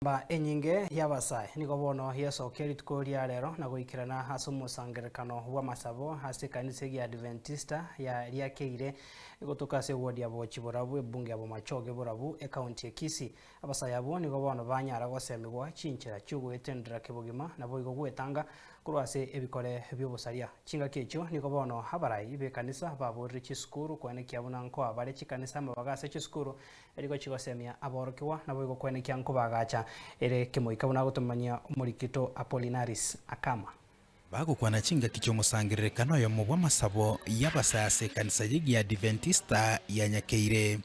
Emegamba enyinge y'abasae nigo bono yesokia rituko ria rero na goikerana ase omosangererekano bw'amasabo ase ekanisa egiadventista ya Riakeire egotoka ase eward ya Bochi-Borabu ebunge ya Bomachoge Borabu ekaunti ya Kisii. Abasae abwo nigo bono banyara gosemigwa chinchera chi'ogoetendera kebogima naboigo gwetanga korwa ase ebikore bi'obosaria. Chingaki echio nigo bono abarai b'ekanisa baborire chisukuru koenekia buna nkoa bare chikanisa amabaga ase chisukuru Erigo chigosemia aborokigwa, naboigo kwenekia nkobagacha ere kemoika buna agotomanyia omorikito Apollinaris Akama. Bagokwana chingaki chi'omosangererekano oyomo bw'amasabo y'abasae ase ekanisa y'Egiadiventista ya Nyakeire,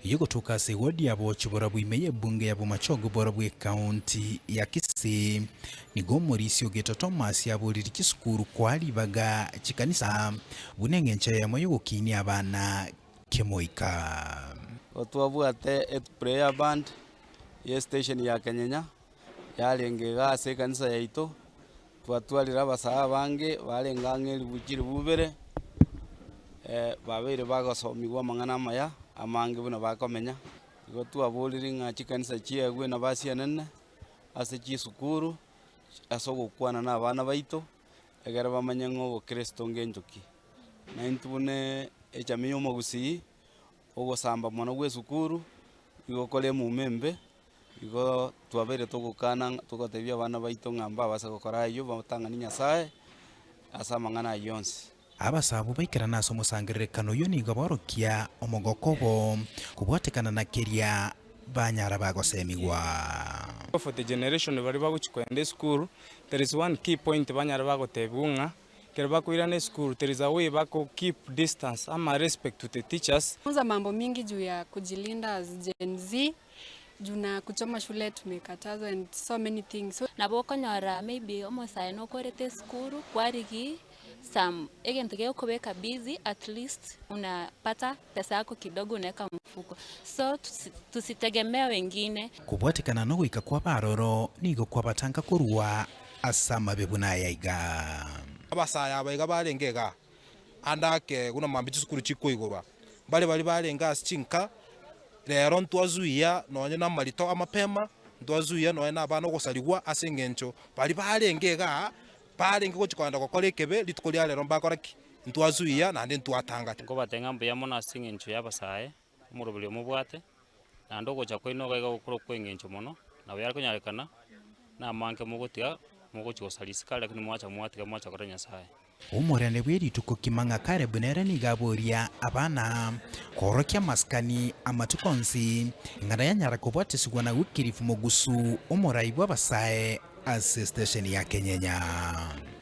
eyogotoka ase ewodi ya Bochi Borabu ime y'ebunge ya Bomachoge Borabu ekaunti ya Kisii. Nigo omorisia ogetwa Thomas aborire chisukuru koa ribaga chikanisa buna eng'encho eyemo y'ogokinia abana kemoika. Igo twabwate eprayer band ye station ya Kenyenya, yarenge iga ase ekanisa yaito, twatwarire abasae abange barenge ang'e elifu chilifu ibere, babeire bagosomiwa amang'ana amaya amange buna bakomenya. Igo twaborire ng'a chikanisa chiegwe nabasi enene ase chisukuru, ase ogokwana na abana baito, ekero bamanye ng'a obokristo ngencho ki. Na intwe buna echamii y'omogusii, ogosamba mono gwa esukuru, nigo kore emuma embe, igo twabeire togokana ng'a togotebia abana baito ng'a mbabase gokora ayio, batang'ani Nyasaye ase amang'ana ayio onsi. Abasaabo baikerana ase omosangererekano oyio nigo baorokia omogoko obo kobwatekana na keria banyara bagosemigwa. For the generation baria bagochia kogenda esukuru, there is one key point banyare bagotebigwa ng'a ekero bakoirana esukuru there is a way bako keep distance ama respect to the teachers. Funza mambo mingi juu ya kujilinda as Gen Z juu na kuchoma shule tumekatazwa and so many things so. Nabo okonyora maybe omosae nokorete esukuru kwarigia some egento gegokobeka busy at least unapata pesa yako kidogo unaeka mfuko so tusitegemee wengine. Kobwatekana nogoika kw'abaroro nigo kwabatanga korwa ase amabe buna aya iga. Abasae aba iga barenge igaa, ande ake buna mambia chisukuru chikoigorwa, mbare baria barenge ase chinka, rero ntwazuia nonye na amarito amapema, ntwazuia nonye na abana ogosarigwa ase eng'encho baria barenge igaa, barenge gochia kogenda gokora ekebe, rituko ria rero mbakora ki? Ntwazuia naende ntwatanga. Nkobatebia ng'a mbuya mono ase eng'encho y'abasae, omoroberi omobwate, naende ogocha kwaino iga iga gokore okw'eng'encho mono, nabo yakonyarekana, namange mogotiga mogochia gosaria isiko aria lakini mwacha mwatiga mwacha korora Nyasaye. Omorende bwe rituko kimang'a Kalebu nere nigo aboria abana koorokia amasikani amatuko onsi, ing'ana yanyara kobwatisigwa na Wycliffe Mogusu, omorai bw'abasae ase station ya Kenyenya.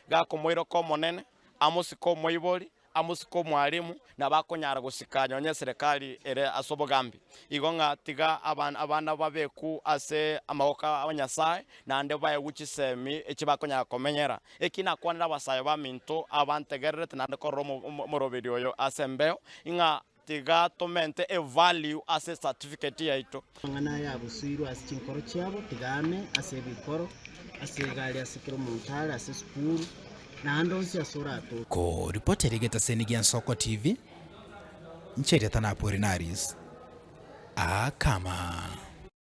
Gakomoiroka Omonene, amosike omoibori, amosike omwalimu, nabo akonyara gosika nonya eserekari ere ase obogambi. Igo ng'a tiga abana babekwe ase amaboko a Nyasae, naende baegwe chisemi echi bakonyara komenyera. Eki nakwanire abasae baminto abantegererete naende korora omoroberi oyo ase embeo, ng'a tiga tomente evalue ase ecertificate yaito. Amang'ana aya abusuirwe ase chinkoro chiabo, tiga ame ase ebikoro, ase egari ase kera omonto are, ase esukuru, na ande onsi ase oratoke. Koripotera egetaseni gia Nsoko TV, inche erieta na Apolinaris Akama.